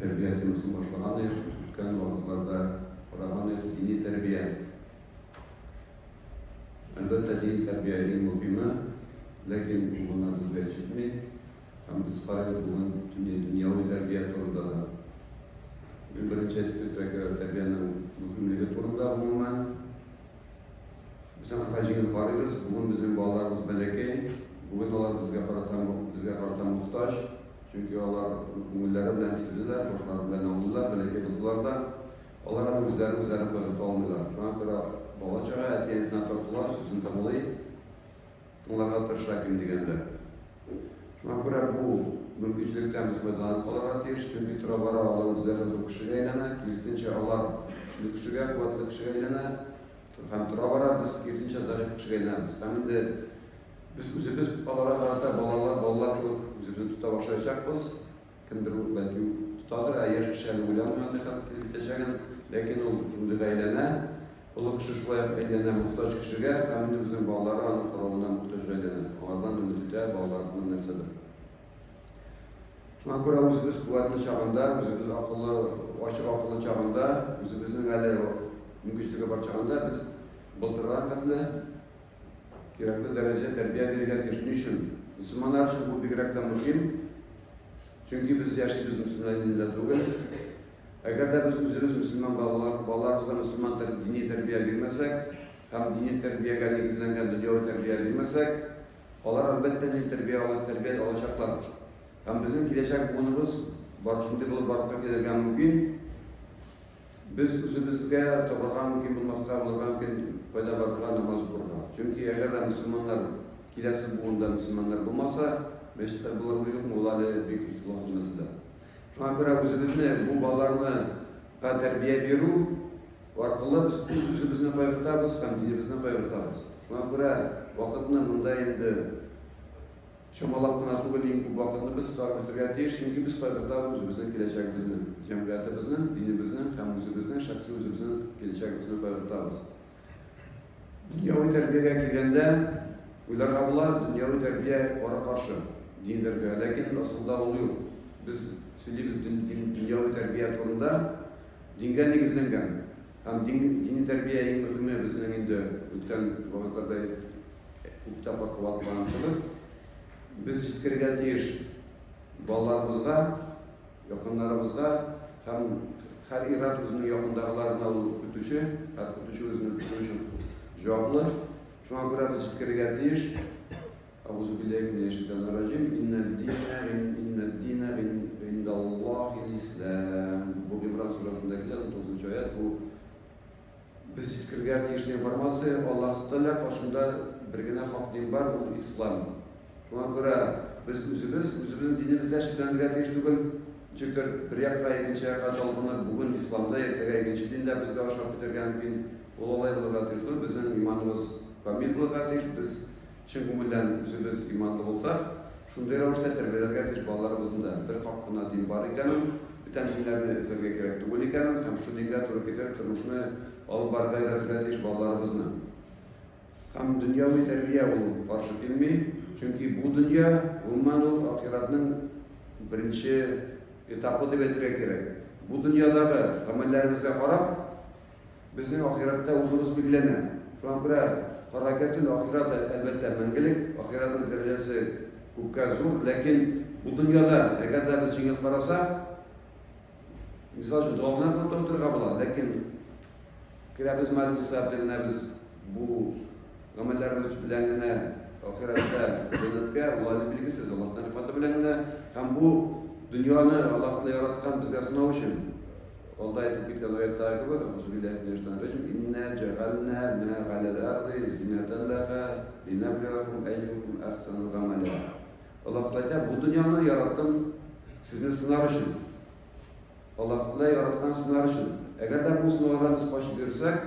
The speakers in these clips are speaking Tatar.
Тәрбия темасын башлаган идек, үткән вакытларда караган идек, дини тәрбия. Әлбәттә, дини тәрбия иң мөһиме, ләкин бу гына безгә җитми. Һәм без карыйбыз бүген дөньяви тәрбия турында да. Мин беренче әйтеп китәргә кирәк тәрбиянең мөһимлеге турында гомумән. Без аңа җиңел карыйбыз. Бүген безнең балаларыбыз бәләкәй. Бүген алар безгә карата безгә карата мохтаҗ. Чөнки алар күңелләре белән сизәләр, башлары белән аңлыйлар, бәләкәй булсалар да, алар аны үзләре үзләрен кайгырта алмыйлар. Шуңа күрә бала-чага әти-әнисенә тартыла, сүзен тыңлый, тыңларга тырыша ким дигәндә. Шуңа күрә бу мөмкинчелектән без файдаланып калырга тиеш, чөнки тора-бара алар үзләре зур кешегә әйләнә, киресенчә, алар көчле кешегә, куәтле кешегә әйләнә һәм тора-бара без киресенчә зәгыйфь кешегә әйләнәбез. Һәм инде без үзебез аларга карата балалар, балалар кебек үзебезне тота башлаячакбыз. Кемдер бәлки тотадыр, ә яшь кеше әле уйламый андый хәл килеп җитәчәген, ләкин ул шундыйга әйләнә. Олы кеше шулай ук әйләнә мохтаҗ кешегә һәм инде үзенең балалары аның каравына мохтаҗга әйләнә. Аңардан өмет итә, балаларыннан нәрсәдер. Шуңа күрә үзебез куәтле чагында, үзебез акыллы, ачык акыллы чагында, үзебезнең әле мөмкинчелеге бар чагында без былтырдан хәтле кирәкле дәрәҗә тәрбия бирергә тиеш. Ни өчен? Мөселманнар өчен бу бигрәк тә мөһим. Чөнки без яшибез мөселман илендә түгел. Әгәр дә без үзебез мөселман балалар, балаларыбызга мөселман дини тәрбия бирмәсәк һәм дини тәрбиягә нигезләнгән дөньяви тәрбия бирмәсәк, алар әлбәттә дини тәрбия ала, тәрбия алачаклар. Һәм безнең киләчәк буыныбыз бар шундый булып барлыкка килергә мөмкин. Без үзебезгә табарга мөмкин булмаска булырга мөмкин кайда барырга намаз укырга. Чөнки әгәр дә мөселманнар киләсе буында мөселманнар булмаса, мәчетләр булырмы юкмы, ул әле бик ихтилафлы мәсьәлә. Шуңа күрә үзебезне бу балаларны га тәрбия бирү аркылы без үз үзебезне кайгыртабыз һәм динебезне кайгыртабыз. Шуңа күрә вакытны монда инде чамалап кына түгел, иң күп вакытны без сарыф итәргә тиеш, чөнки без кайгыртабыз үзебезнең киләчәгебезне, җәмгыятебезнең, динебезнең һәм үзебезнең, шәхси үзебезнең киләчәгебезне кайгыртабыз. Дөньяви тәрбиягә килгәндә, уйларга була, дөньяви тәрбия кара-каршы дини тәрбиягә, ләкин асылда ул юк. Без сөйлибез дөньяви тәрбия турында, дингә нигезләнгән. Һәм дини тәрбия иң мөһиме безнең инде үткән вакытларда күп тапкыр кабатланган кебек, без җиткерергә тиеш балаларыбызга, якыннарыбызга һәм һәр ир-ат үзенең якындагыларына ул көтүче, һәр көтүче үзенең көтүе өчен җаваплы. Шуңа күрә без җиткерергә тиеш. Әгъузу билләһи минәш шайтанир раҗим. Иннад-дина иннад-дина индаллаһил ислам. Бу Гыймран сүрәсендә килә, 19 аять. Бу без җиткерергә тиешле информация. Аллаһ Тәгалә каршында бер генә хак дин бар, ул ислам. Шуңа күрә без үзебез, үзебезнең динебездә шикләнергә тиеш түгел. Ничектер бер якка, икенче якка талпынып, бүген исламда, иртәгә икенче диндә безгә ошап китәргә мөмкин. Ул алай булырга тиеш түгел. Безнең иманыбыз камил булырга тиеш. Без чын күңелдән үзебез иманлы булсак, шундый рәвештә тәрбияләргә тиеш балаларыбызны да. Бер хак кына дин бар икәнен, бүтән диннәрне эзләргә кирәк түгел икәнен һәм шул дингә туры китереп тормышны алып барырга өйрәтергә тиеш балаларыбызны. Һәм дөньяви тәрбия ул каршы килми, чөнки бу дөнья, гомумән ул ахиратның беренче этапы дип әйтергә кирәк. Бу дөньядагы гамәлләребезгә карап, безнең ахиратта урыныбыз билгеләнә. Шуңа күрә харакәтүл ахират, әлбәттә, мәңгелек, ахиратның дәрәҗәсе күпкә зур, ләкин бу дөньяда, әгәр дә без җиңел карасак, мисал өчен, дога гына кылып та утырырга була, ләкин Керәбез мәл булса, генә без бу гамәлләребез белән генә ахирәттә җәннәткә, ул әле билгесез, Аллаһның рәхмәте белән генә. Һәм бу дөньяны Аллаһ Тәгалә яраткан безгә сынау өчен. Алда әйтеп киткән аяттагы кебек, Әгъузу биллаһи минәш шайтанир раҗим, Инна җәгална ма галәл арди зинатан лаха линаблуахум әйюхум әхсану гамәла. Аллаһ Тәгалә әйтә, бу дөньяны яраттым сезне сынар өчен. Аллаһ Тәгалә яраткан сынар өчен. Әгәр дә бу сынаулардан без качып йөрсәк,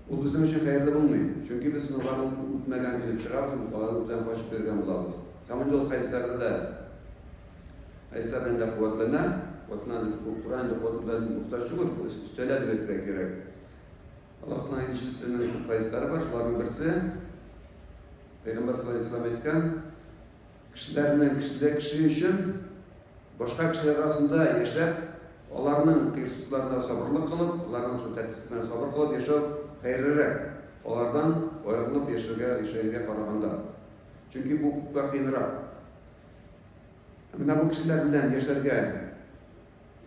ул безнең өчен хәерле булмый. Чөнки без сынауларны үтмәгән килеп чыгабыз, аларны үтүдән качып йөргән булабыз. Һәм инде ул хәдисләрдә дә хәдисләр белән дә куәтләнә. Куәтләнә, Коръән инде куәт белән мохтаҗ түгел, өстәлә дип әйтергә кирәк. Аллаһ Тәгаләнең илчесенең күп хәдисләре бар, шуларның берсе Пәйгамбәр саллаллаһу алейһи ва сәлләм әйткән, кешеләрнең кешедә кеше өчен. Башка кешеләр арасында яшәп, аларның кыерсытуларына сабырлык кылып, аларның шул тәртипсезлегенә сабыр кылып яшәү хәерлерәк, алардан аерылып яшәргә яшәгәнгә караганда. Чөнки бу күпкә кыенрак. Ә менә бу кешеләр белән яшәргә,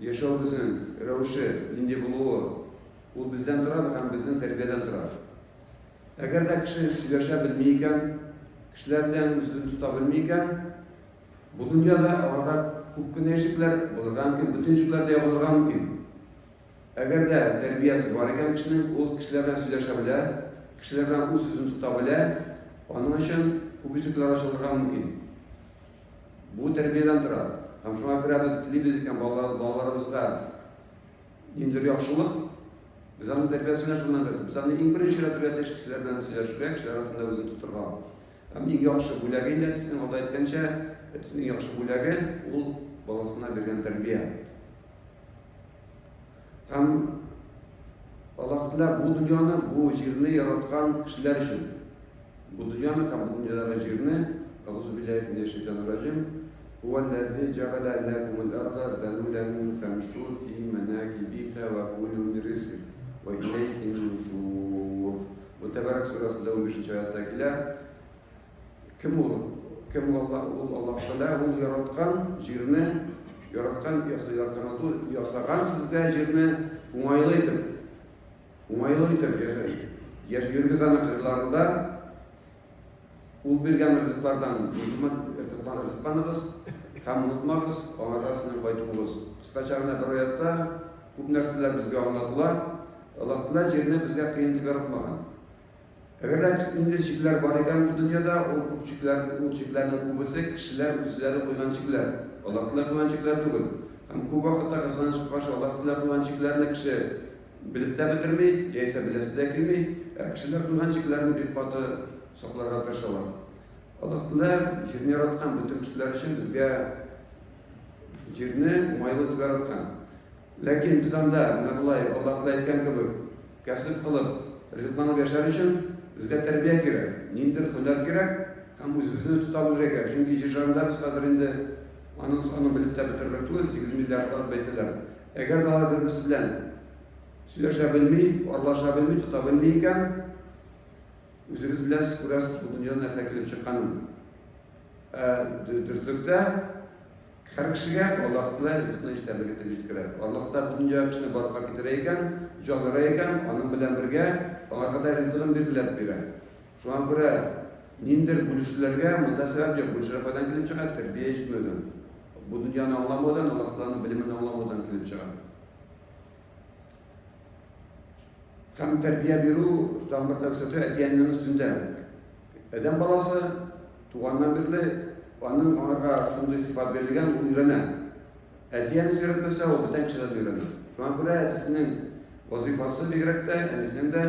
яшәвебезнең рәвеше нинди булуы, ул бездән тора һәм безнең тәрбиядән тора. Әгәр дә кеше сөйләшә белми икән, кешеләр белән үзен тота белми икән, Бу дөньяда аңарга күп кенә ишекләр булырга мөмкин, бөтен ишекләр дә ябылырга мөмкин. Әгәр дә тәрбиясе бар икән кешенең, ул кешеләр белән сөйләшә белә, кешеләр белән үз үзен тота белә, аның өчен күп ишекләр ачылырга мөмкин. Бу тәрбиядән тора. Һәм шуңа күрә без телибез икән балаларыбызга ниндидер яхшылык, без аның тәрбиясе белән шөгыльләнергә, без аны иң беренче рәт тиеш кешеләр белән сөйләшергә, кешеләр арасында үзен тотырга. Һәм иң яхшы бүләге инде әтисенең, алда әйткәнчә, әтисенең яхшы бүләге ул баласына биргән тәрбия. Һәм Аллаһ Тәгалә бу дөньяны, бу җирне яраткан кешеләр өчен бу дөньяны һәм бу дөньядагы җирне Әгъузу биллаһи минәш шайтанир раҗим. Хуаллази җәгалә ләкумул арда залулан фамшу фи манакибиха ва кулю мин ризқи ва иләйхин нушур. Бу Тәбәрәк сүрәсендә 15 нче аятта килә. Кем ул? Кем ул Аллаһ? Ул Аллаһ Тәгалә, ул яраткан җирне, яраткан, яраткан ул ясаган сезгә җирне уңайлы итеп, уңайлы итеп яшь йөрегез аны кырларында. Ул биргән ризыклардан ризыклан ризыкланыгыз һәм онытмагыз аңарга сезнең кайтуыгыз. Кыскача гына бер аятта күп нәрсәләр безгә аңлатыла. Аллаһ Тәгалә җирне безгә кыен дип яратмаган. Әгәр дә ниндидер чикләр бар икән бу дөньяда, ул күп чикләр, ул чикләрнең күбесе кешеләр үзләре куйган чикләр. Аллаһ Тәгалә куйган чикләр түгел. Һәм күп вакытта, кызганычка каршы, Аллаһ Тәгалә куйган чикләрне кеше белеп тә бетерми, яисә беләсе дә килми, ә кешеләр куйган чикләрне бик каты сакларга тырышалар. Аллаһ Тәгалә җирне яраткан бөтен кешеләр өчен безгә җирне уңайлы итеп яраткан. Ләкин без анда менә болай Аллаһ Тәгалә әйткән кебек кәсеп кылып, ризыкланып яшәр өчен безгә тәрбия кирәк, ниндидер һөнәр кирәк һәм үзебезне тота белергә кирәк. Чөнки җир шарында без хәзер инде аның санын белеп тә бетерерлек түгел, 8 миллиардлап дип әйтәләр. Әгәр дә алар бер-берсе белән сөйләшә белми, аралаша белми, тота белми икән, үзегез беләсез, күрәсез бу дөньяда нәрсә килеп чыкканын. Ә дөреслектә Һәр кешегә Аллаһ Тәгалә ризыкны җитәрлек итеп җиткерә. Аллаһ Тәгалә бу дөньяга кешене барлыкка китерә икән, җан өрә икән, аның белән бергә аңарга да ризыгын билгеләп бирә. Шуңа күрә ниндидер бүлешүләргә монда сәбәп юк. Бүлешүләр кайдан килеп чыга? Тәрбия җитмәүдән. Бу дөньяны аңламаудан, Аллаһ Тәгаләнең белемен аңламаудан килеп чыга. Һәм тәрбия бирү, тагын бер күрсәтү әти-әнинең өстендә. Адәм баласы туганнан бирле аның аңарга шундый сыйфат бирелгән, ул өйрәнә. Әти-әнисе өйрәтмәсә, ул бүтән кешеләрдән өйрәнә. Шуңа күрә әтисенең вазыйфасы бигрәк тә, әнисенең дә,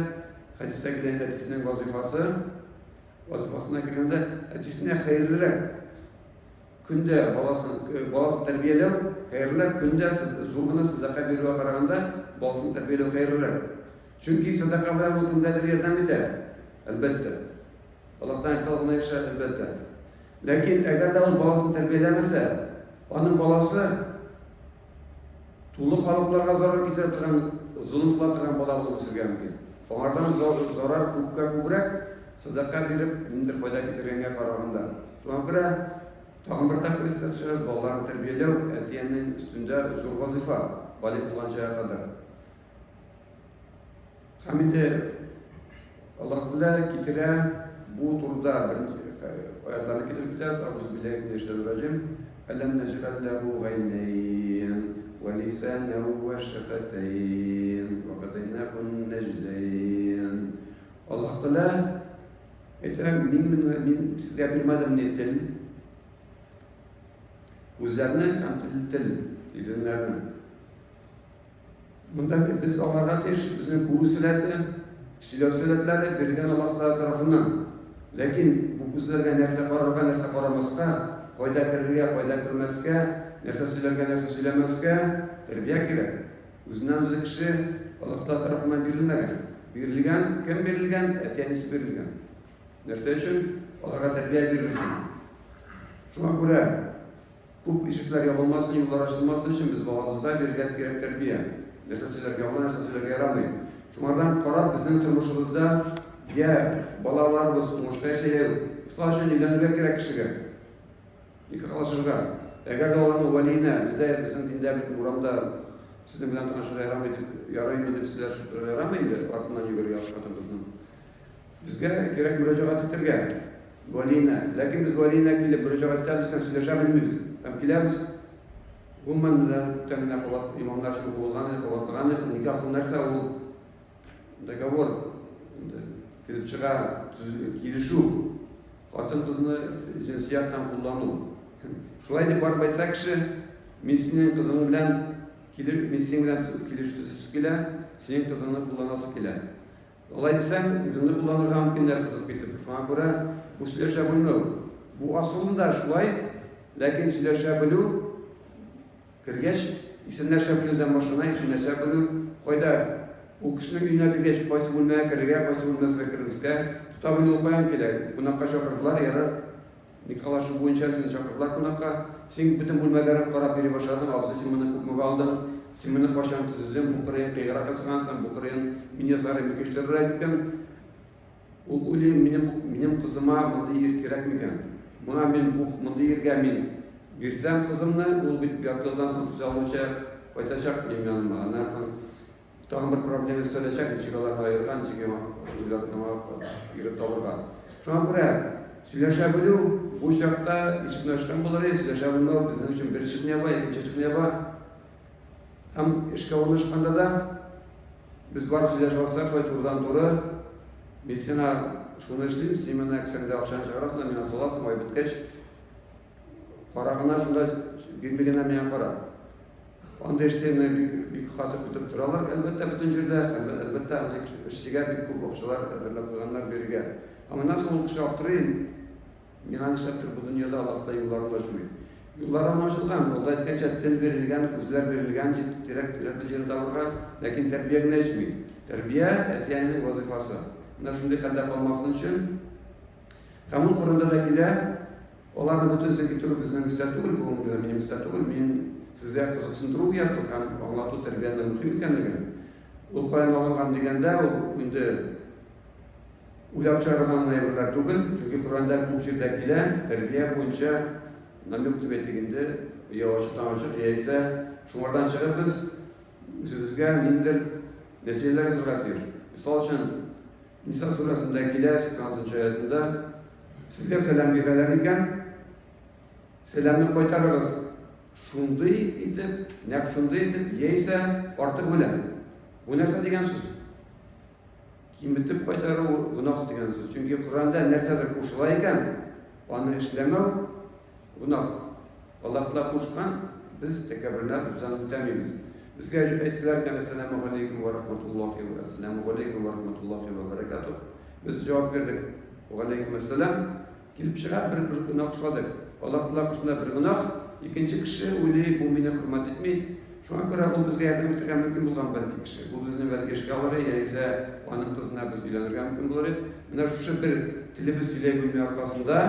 хәдистә килгән әтисенең вазыйфасы, вазыйфасына килгәндә, әтисенә хәерлерәк. Көндә баласын, баласын тәрбияләү хәерлерәк, көндә зур гына сәдака бирүгә караганда баласын тәрбияләү хәерлерәк. Чөнки сәдака белән ул кемгәдер ярдәм итә, әлбәттә. Аллаһтан ихтыяр гына ирешә, әлбәттә. Ләкин әгәр дә ул баласын тәрбияләмәсә, аның баласы тулы халыкларга зарар китерә торган, золым кыла торган бала булып үсергә мөмкин. Аңардан зарар күпкә күбрәк, сәдака биреп, ниндидер файда китергәнгә караганда. Шуңа күрә тагын бер тапкыр искә төшерәбез, балаларны тәрбияләү әти-әнинең өстендә зур вазыйфа, балигъ булганчага кадәр. Һәм инде Аллаһ Тәгалә китерә бу турыда бер аятларны китереп китәбез. Әгъузу биллаһи минәш шайтанир раҗим. Әләм нәҗгәл ләһу гайнәйн ва лисанән ва шәфәтәйн ва һәдәйнәһун нәҗдәйн. Аллаһ Тәгалә әйтә, мин менә мин сезгә бирмәдем ни тел, күзләрне һәм тел, тел, иреннәрне. Монда без аңларга тиеш, безнең күрү сәләте, сөйләү сәләтләре бирелгән Аллаһ Тәгалә тарафыннан. Ләкин бу күзләргә нәрсә карарга, нәрсә карамаска, кайда керергә, кайда кермәскә, нәрсә сөйләргә, нәрсә сөйләмәскә, тәрбия кирәк. Үзеннән-үзе кеше Аллаһ Тәгалә тарафыннан бирелмәгән. Бирелгән, кем бирелгән? Әти-әнисе бирелгән. Нәрсә өчен? Аларга тәрбия бирер өчен. Шуңа күрә. Күп ишекләр ябылмасын, юллар ачылмасын өчен без балабызга бирергә кирәк тәрбия. Нәрсә сөйләргә була, нәрсә сөйләргә ярамый. Шуңардан карап безнең тормышыбызда я балаларыбыз уңышка яшәй, я юк. Мисал өчен, өйләнергә кирәк кешегә. Никахлашырга. Әгәр дә аларның вәлиенә, бездә, безнең диндә бит урамда сезнең белән танышырга ярамый дип, ярыймы дип сөйләшеп торырга ярамый инде, артыннан йөгерергә хатын-кызның. Безгә кирәк мөрәҗәгать итәргә вәлиенә. Ләкин без вәлиенә килеп мөрәҗәгать итәбез һәм сөйләшә белмибез. Һәм киләбез, гомумән менә күптән генә кабат имамнар өчен укылган иде, кабатлаган иде. Никах ул нәрсә ул? Договор инде килеп чыга, килешү. Хатын-кызны җенси яктан куллану. Шулай дип барып әйтсә кеше, мин синең кызың белән килеп, мин синең белән килешү төзисе килә, синең кызыңны кулланасы килә. Алай дисәң, үзеңне кулланырга мөмкиннәр кызып китеп. Шуңа күрә бу сөйләшә белмәү. Бу асылында шулай, ләкин сөйләшә белү кергәч, исемләшә белүдән башлана, исемләшә белү, кайда ул кешенең өенә кергәч, кайсы бүлмәгә керергә, кайсы бүлмәсенә кермәскә, тота белү ул каян килә? Кунакка чакырдылар, ярар, Никахлашу буенча сине чакырдылар кунакка. Син бөтен бүлмәләрен карап йөри башладың, абзый, син моны күпмегә алдың, син моны кайчан төзедең, бу кырыен кыеграк ясагансың, бу кырыен мин ясарым, икенче төрлерәк иткән. Ул уйлый, минем, минем кызыма мондый ир кирәк микән? Моңа мин бу мондый иргә мин бирсәм кызымны, ул бит ярты елдан соң түзә алмыйча кайтачак минем яныма. Аннан соң Тагын бер проблема өстәләчәк, ничек аларны аерырга, ничек яңа уйлап, яңа егет табырга. Шуңа күрә сөйләшә белү бу чакта ишекне ачкан булыр иде, сөйләшә белмәү безнең өчен бер ишекне яба, икенче ишекне яба. Һәм эшкә урнашканда да без барып сөйләшеп алсак, шулай турыдан-туры, мин сиңа шуны эшлим, син менә кесәңдә акчаны чыгарасың да миңа саласың, ай беткәч, кара гына шунда бирми генә миңа кара. Андый эшчене бик, бик каты көтеп торалар, әлбәттә, бөтен җирдә, һәм, әлбәттә, андый эшчегә бик күп акчалар әзерләп куйганнар бирергә. Һәм аннан соң ул кеше аптырый, миңа нишләптер бу дөньяда Аллаһ Тәгалә юлларын ачмый. Юллар аңа ачылган, алда әйткәнчә, тел бирелгән, күзләр бирелгән, җитдирәк кирәкле җирне табырга, ләкин тәрбия генә җитми. Тәрбия, әти-әнинең вазыйфасы. Менә шундый хәлдә калмасын өчен, һәм ул Коръәндә дә килә, Аларны бөтенесен китерү безнең өстә түгел, бүгенге көндә минем өстә түгел. Мин сезгә кызыксындыру уяту һәм аңлату тәрбиянең мөһим икәнлеген. Ул каян алынган дигәндә, ул инде уйлап чыгарылган әйберләр түгел, чөнки Коръәндә күп җирдә килә, тәрбия буенча намек дип әйтик инде, я ачыктан-ачык, яисә шуңардан чыгып без үзебезгә ниндидер нәтиҗәләр ясарга тиеш. Мисал өчен, Ниса сүрәсендә килә, 86 нчы аятында, Сезгә сәлам бирәләр икән, сәламне кайтарыгыз шундый итеп, нәкъ шундый итеп, яисә артыгы белән. Бу нәрсә дигән сүз? Киметеп кайтару гөнаһ дигән сүз. Чөнки Коръәндә нәрсәдер кушыла икән, аны эшләмәү Гөнаһ. Аллаһ Тәгалә кушкан, без тәкәбберләр, без аны үтәмибез. Безгә әйттеләр икән, Әссәләмү галәйкүм вә рахматуллаһи вә әссәләмү галәйкүм вә рахматуллаһи вә бәрәкәтүһ. Без җавап бирдек, Вә галәйкүм әссәлам. Килеп чыга, бер бер гөнаһ эшләдек. Аллаһ Тәгалә каршында бер гөнаһ, икенче кеше уйлый, бу мине хөрмәт итми. Шуңа күрә ул безгә ярдәм итәргә мөмкин булган бәлки кеше. Ул безне бәлки эшкә алыр иде, яисә аның кызына без өйләнергә мөмкин булыр иде. Менә шушы бер телебез сөйләй белмәү аркасында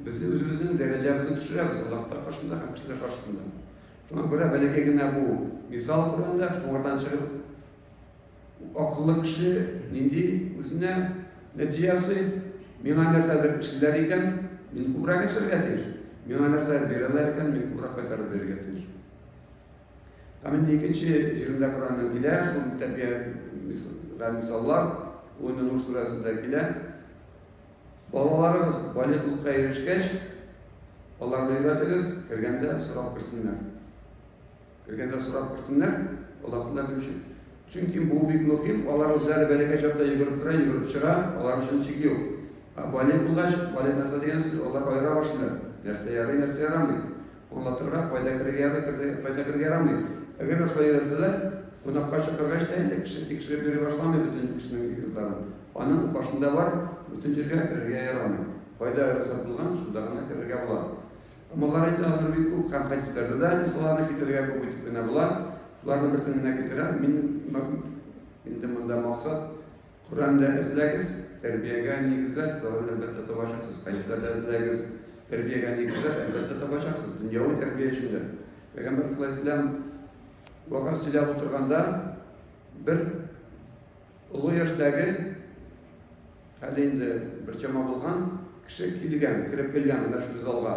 Без үзебезнең дәрәҗәбезне төшерәбез Аллаһ Тәгалә каршында һәм кешеләр каршысында. Шуңа күрә бәләкәй генә бу мисал Коръәндә, шуңардан чыгып акыллы кеше нинди үзенә нәтиҗә ясый? Миңа нәрсәдер эшлиләр икән, мин күбрәк эшләргә тиеш. Миңа нәрсә бирәләр икән, мин күбрәк кайтарып бирергә тиеш. Һәм инде икенче җирендә Коръәннең килә, шул тәрбия мисаллар, ул инде Нур сүрәсендә килә. Балаларыгыз балигълыкка ирешкәч, аларны өйрәтегез, кергәндә сорап керсеннәр. Кергәндә сорап керсеннәр, Аллаһ Тәгалә белүче. Чөнки бу бик мөһим, алар үзләре бәләкәй чакта йөгереп керә, йөгереп чыга, алар өчен чик юк. Ә балигъ булгач, балигъ нәрсә дигән сүз, алар аера башлыйлар. Нәрсә ярый, нәрсә ярамый. Аңлатырга, кайда керергә ярый, кайда керергә ярамый. Әгәр дә шулай өйрәтсәләр, кунакка чакыргач та инде кеше тикшереп йөри башламый бөтен кешенең йортларын. Аның башында бар, бөтен җиргә керергә ярамый. Кайда рөхсәт булган, шунда гына керергә була. Амаллар инде алар бик күп һәм хәдисләрдә дә мисалларны китерергә күп итеп кенә була. Шуларның берсен генә китерәм. Мин инде монда максат Коръәндә эзләгез, тәрбиягә нигезләр, сез аларны әлбәттә табачаксыз. Хәдисләрдә эзләгез. Тәрбиягә нигезләр, әлбәттә, табачаксыз. Дөньяви тәрбия өчен дә. Пәйгамбәр саллаллаһу алейһи вәсәлләм вәгазь сөйләп утырганда бер олы яшьтәге хәле инде бер чама булган кеше килгән, кереп килгән менә шул залга.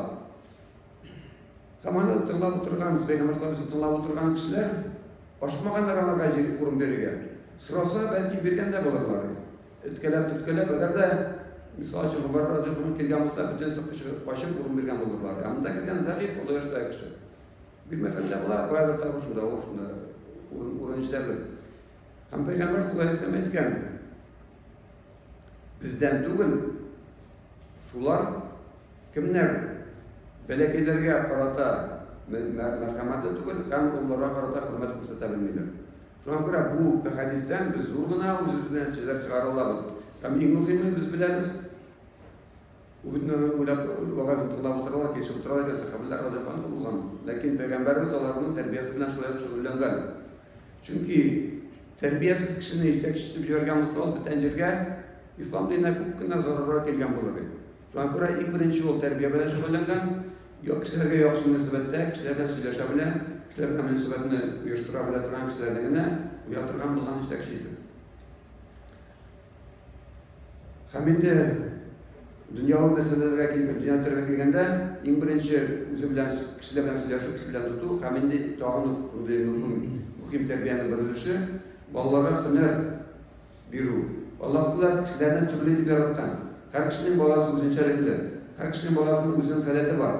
Һәм аны тыңлап утырган, пәйгамбәр саллаллаһу алейһи тыңлап утырган кешеләр ашыкмаганнар аңарга җир урын бирергә. Сораса, бәлки биргән дә булырлар. Эткәләп, төрткәләп, әгәр дә, мисал өчен, Гомәр радиаллаһу анһу килгән булса, бөтенесе качып урын биргән булырлар. Ә монда килгән зәгыйфь, олы яшьтәге кеше. Бирмәсәң дә була, каядыр табыр шунда, ул шунда урын, урын җитәрлек. Һәм Пәйгамбәр саллаллаһу алейһи вәсәлләм әйткән, бездән түгел, шулар кемнәр бәләкәйләргә карата мәрхәмәтле түгел һәм олыларга карата хөрмәт күрсәтә белмиләр. Шуңа күрә бу хәдистән без зур гына үзебездән нәтиҗәләр чыгара алабыз. Һәм иң мөһиме без беләбез, ул бит моны уйлап вәгазен тыңлап утыралар, килешеп утыралар икән, сәхабәләр радиаллаһу анһу булган. Ләкин пәйгамбәребез аларның тәрбиясе белән шулай ук шөгыльләнгән. Чөнки тәрбиясез кешене җитәкче итеп җибәргән булса, ул бүтән җиргә ислам диненә күп кенә зарарлар килгән булыр иде. Шуңа күрә иң беренче ул тәрбия белән шөгыльләнгән, кешеләргә яхшы мөнәсәбәттә, кешеләр белән сөйләшә белә, кешеләр белән мөнәсәбәтне оештыра белә торган кешеләрне генә куя торган булган җитәкче итеп. Һәм инде дөньяви мәсьәләләргә килгән, дөнья төренә килгәндә, иң беренче үзе белән кешеләр белән сөйләшү, кеше белән тоту һәм инде тагын шундый мөһим, мөһим тәрбиянең бер өлеше балаларга һөнәр бирү. Аллаһ Тәгалә кешеләрне төрле итеп яраткан. Һәр кешенең баласы үзенчәлекле. Һәр кешенең баласының үзенең сәләте бар.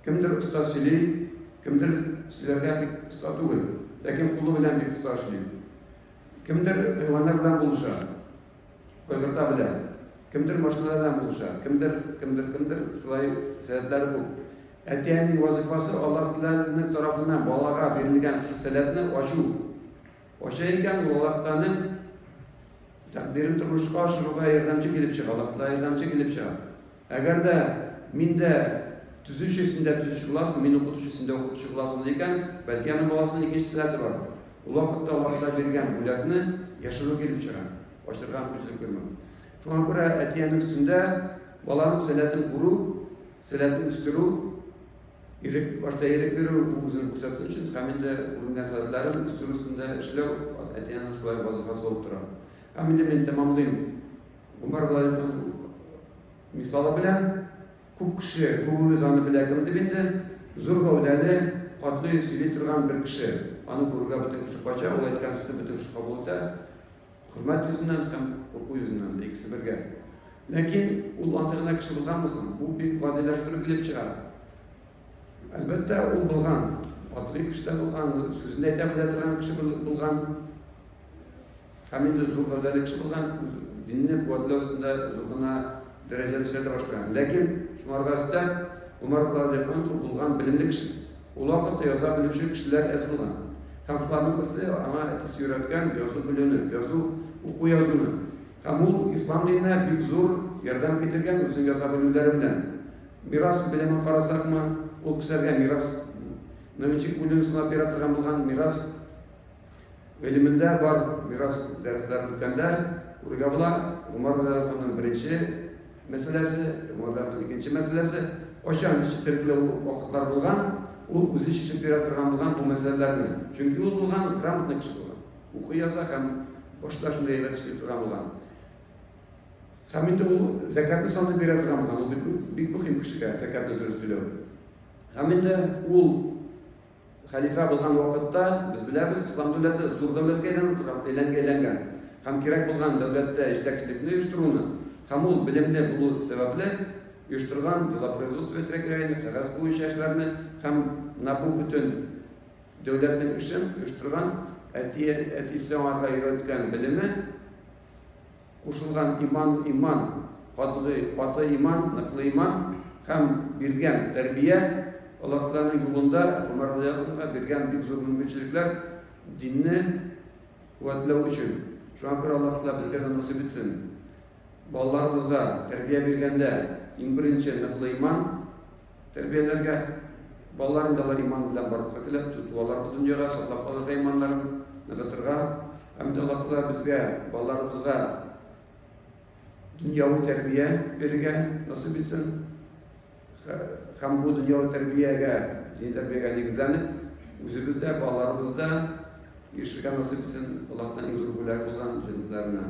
Кемдер оста сөйли, кемдер сөйләргә бик оста түгел, ләкин кулы белән бик оста эшли. Кемдер хайваннар белән булыша, кайгырта белә. Кемдер машиналар белән булыша, кемдер, кемдер, кемдер, шулай сәләтләре күп. Әти-әнинең вазыйфасы Аллаһ Тәгаләнең тарафыннан балага бирелгән шушы сәләтне ачу. Ача икән, ул Аллаһ Тәгаләнең тәкъдирен тормышка ашыруга ярдәмче килеп чыга, Аллаһ Тәгалә ярдәмче килеп чыга. Әгәр дә мин дә төзүче, син дә төзүче буласың, мин укытучы, син дә укытучы буласың икән, бәлки аның баласының икенче сәләте бар. Ул вакытта Аллаһ Тәгалә биргән бүләкне яшерү килеп чыга, ачырга мөмкинчелек бирмәү. Шуңа күрә әти-әнинең өстендә баланың сәләтен күрү, сәләтен үстерү, Ирек, башта ирек бирү, ул үзен күрсәтсен өчен һәм инде күренгән сәләтләрен үстерү өстендә эшләү әти-әнинең шулай вазыйфасы булып тора. Һәм инде мин тәмамлыйм. Гомәр Владимировның мисалы белән күп кеше, күбебез аны белә кем дип инде, зур гәүдәле, катгый сөйли торган бер кеше. Аны күрүгә бөтен кеше кача, ул әйткән сүзне бөтен кеше кабул итә. Хөрмәт йөзеннән һәм курку йөзеннән дә икесе бергә. Ләкин ул андый гына кеше булганмы соң? Бу бик гадиләштерү килеп чыга. Әлбәттә, ул булган. Катгый кеше дә булган, сүзен дә әйтә белә торган кеше булган. Һәм инде зур гәүдәле кеше булган, динне куәтләү өстендә зур гына дәрәҗәле эшләр дә башкарган. Ләкин шуңарга өстәп, Гомәр радиаллаһу анһу булган белемле кеше. Ул вакытта яза белүче кешеләр әз булган. Һәм шуларның берсе аңа әтисе өйрәткән язу белүне, язу, уку язуны. Һәм ул ислам диненә бик зур ярдәм китергән үзенең яза белүләре белән. Мирас белемен карасакмы, ул кешеләргә мирас ничек бүлүне сынап бирә торган булган, мирас Гыйлемендә бар мирас дәресләрен үткәндә күрергә була, Гомәр радиаллаһу беренче мәсьәләсе, Гомәр радиаллаһу икенче мәсьәләсе, кайчан четерекле вакытлар булган, ул үзе чишеп бирә торган булган бу мәсьәләләрне. Чөнки ул булган грамотный кеше булган. Укый яза һәм башта шундый әйбәт эшли торган булган. Һәм инде ул зәкятны санап бирә торган булган. Ул бик, бик мөһим кешегә зәкятны дөрес түләү. Һәм инде ул Хәлифә булган вакытта, без беләбез, ислам дәүләте зур дәүләткә әйләнеп торган, әйләнгә әйләнгән һәм кирәк булган дәүләттә җитәкчелекне оештыруны һәм ул белемле булу сәбәпле оештырган делопроизводство әйтергә кирәк инде, кәгазь буенча эшләрне һәм менә бу бөтен дәүләтнең эшен оештырган әти, әтисе аңарга өйрәткән белеме Кушылган иман, иман, катгый, каты иман, ныклы иман һәм биргән тәрбия, Аллаһ Тәгаләнең юлында Гомәр радиаллаһу анһуга биргән бик зур мөмкинчелекләр динне куәтләү өчен. Шуңа күрә Аллаһ Тәгалә безгә дә насыйп итсен. Балаларыбызга тәрбия биргәндә иң беренче ныклы иман тәрбияләргә, балалар инде алар иман белән барлыкка килә, туалар бу дөньяга, саклап калырга иманнарын ныгытырга. Һәм дә Аллаһ Тәгалә безгә, балаларыбызга дөньяви тәрбия бирергә насыйп итсен. Һәм бу дөньяви тәрбиягә, дини тәрбиягә нигезләнеп, үзебез дә, балаларыбыз да ирешергә насыйп итсен Аллаһтан иң зур бүләк булган җәннәтләренә.